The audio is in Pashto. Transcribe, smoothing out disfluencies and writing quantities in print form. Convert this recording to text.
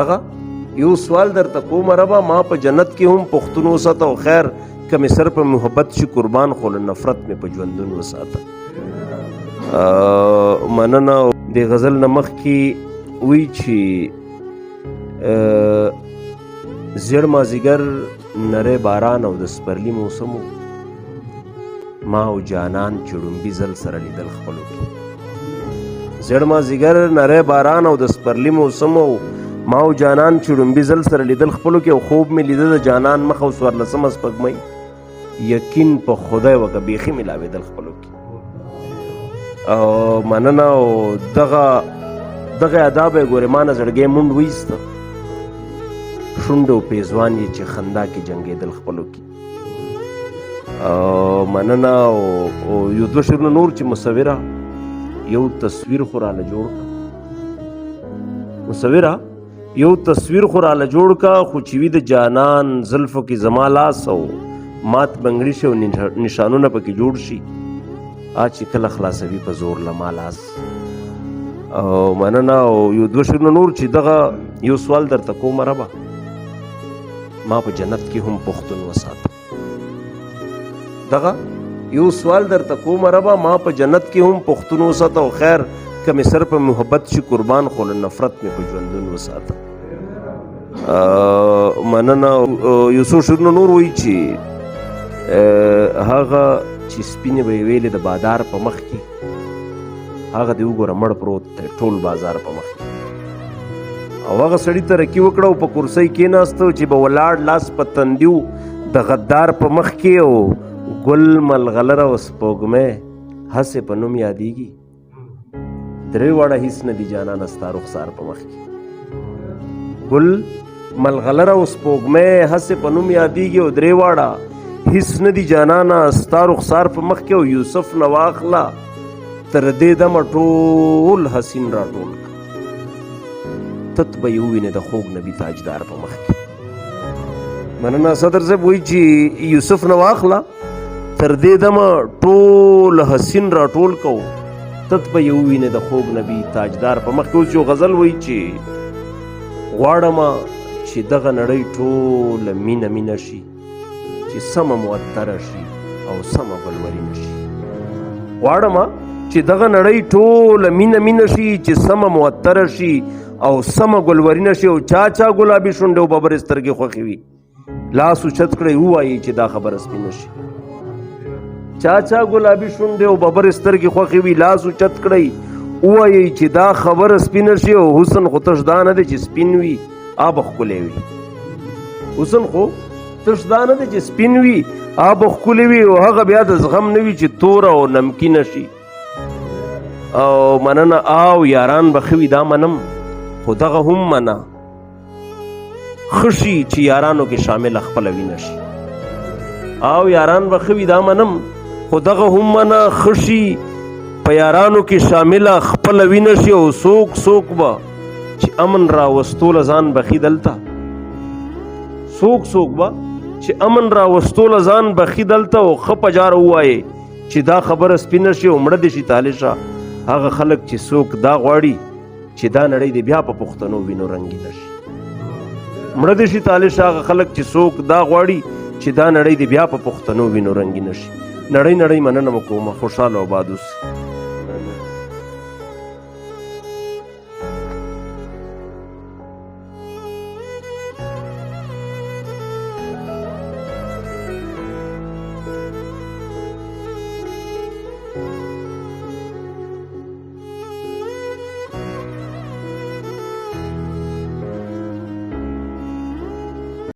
دغه یو سوال درته کوم ربا، ما په جنت کې هم پښتون وساته، او خیر که مې سر په محبت شي قربان، خو له نفرت مې په ژوندون وساته. مننه. د غزل نه مخکې وی چې زیړ مازیګر، نری باران او د سپرلي موسم، ما او جانان چې ړومبي ځل سره لیدل خپلو کې. زیړ مازیګر، نری باران او د سپرلي موسم، او ما او جانان چې ړومبي ځل سره لیدل خپلو کې، او خوب مې لیده د جانان مخ او 14مه سپوږمۍ، یقین په خدای وکه بیخي ملاوېدل خپلو کې. او مننه. او دغه دغه ادا به ګورې ما نه زړګی مونډ وایسته، شونډو پیزوان یې چې خندا کې جنګېدل خپلو کې. او مننه. او یو دوه شعرونه نور چې مصوره یو تصویر خو راله جوړ کا، مصوره یو تصویر خو راله جوړ کا، خو چې وي د جانان زلفو کې زما لاس او مات بنګړي شي او نشانونه پکې جوړ شي، آ چې کله خلاصوي په زور له ما لاس. او مننه. او یو دوه شعرونه نور چې دغه یو سوال درته کوم ربه، ما په جنت کې هم پښتون وساته. دغه یو سوال درته کوم ربه، ما په جنت کې هم پښتون وساته، او خیر که مې سر په محبت شي قربان، خو له نفرت مې په ژوندون وساته. مننه. یو څو شعرونه نور وایي چې هغه چې سپینې به یې ویلې د بادار په مخ کې، هغه دې وګوره مړ پروت دی ټول بازار په مخ کې. او هغه سړي ترقي وکړه او په کرسۍ کېناسته چې به ولاړ لاس په تندي د غدار په مخ کې، او ګل ملغلره او سپوږمۍ هسې په نوم یادېږي، درې واړه هیڅ نه دي جانانه ستا رخسار په مخ کې. ګل ملغلره او سپوږمۍ هسې په نوم یادېږي، او درې واړه هیڅ نه دي جانانه ستا رخسار په مخ کې. او یوسف نه واخله تر دې دمه ټول حسین راټول کړه، تت به یې ووینې د خوږ نبي تاجدار په مخ کې. مننه. صدر صاحب وایي چې یوسف نه واخله تر دې دمه ټول حسین راټول کو، تت به یې ووینې د خوږ نبي تاجدار په مخ کې. اوس یو غزل وایي چې غواړم چې دغه نړۍ ټوله مینه مینه شي، چې سمه معطره شي او سمه ګلورینه شي. غواړم چې دغه نړۍ ټوله مینه مینه شي، چې سمه معطره شي او سمه ګلورینه شي، او چا چا ګلابي شونډې او ببرې سترګې خوښې وي، لاس اوچت کړئ ووایي چې دا خبره سپینه شي. چا چا ګلابي شونډې او ببرې سترګې خوښې وي، لاس اوچت کړئ ووایي چې دا خبره سپینه شي. او حسن خو تش دا نه دی چې سپین وي آب ښکلی وي، حسن خو تش دا نه دی چې سپین وي آب ښکلی وي، او هغه بیا د زغم نه وي چې توره او نمکینه شي. او مننه. او یاران به ښه وي دا منم، خو دغه هم منه ښه شي چې یارانو کې شامله خپله وینه شي. او یاران به ښه وي دا منم، خو دغه هم منه ښه شي په یارانو کې شامله خپله وینه شي. او څوک څوک به چې امن راوستو له ځان بخي دلته، څوک څوک به چې امن راوستو له ځان بخي دلته، او ښه په جار ووایې چې دا خبره سپینه شي او مړه دې شي تالشه هغه خلک چې څوک دا غواړي چې دا نړۍ دې بیا په پښتنو وینو رنګینه شي. مړه دې شي تالشه هغه خلک چې څوک دا غواړي چې دا نړۍ دې بیا په پښتنو وینو رنګینه شي. نړۍ نړۍ مننه مو کومه، خوشحاله او آباد اوسئ.